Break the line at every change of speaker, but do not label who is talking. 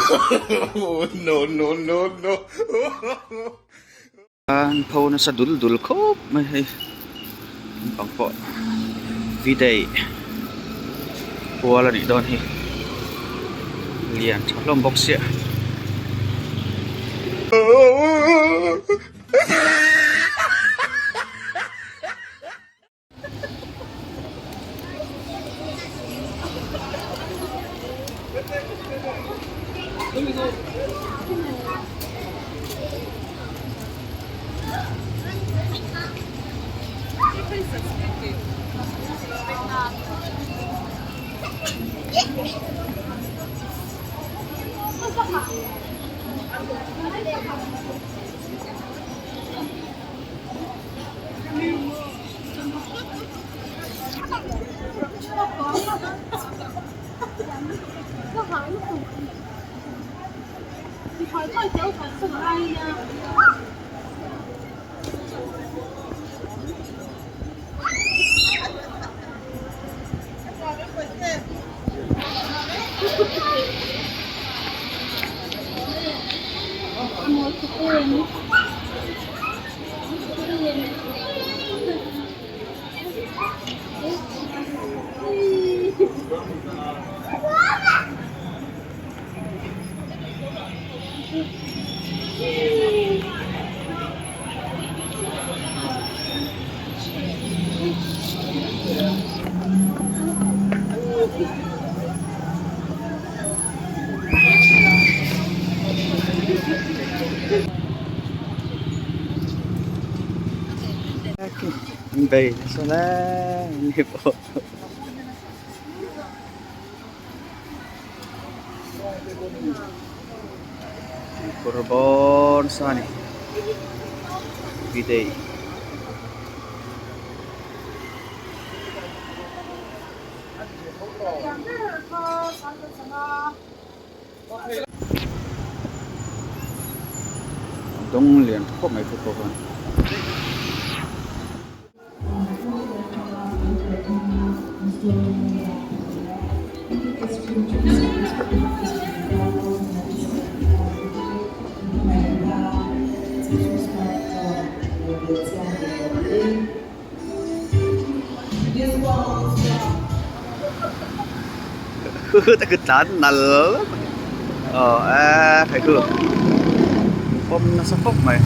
No no no no. An pho nasa dul dul khawp mai hei naupang pawh v-day kual a nih dawn hi lian tha hlawm bawk sia. Bei nasa lai ni pawh. Kawr bawn sa a ni V-day. Dawng lian khawp mai thu pawh khan. Ka tlan nal aw a thei chu pawm nasa khawp mai.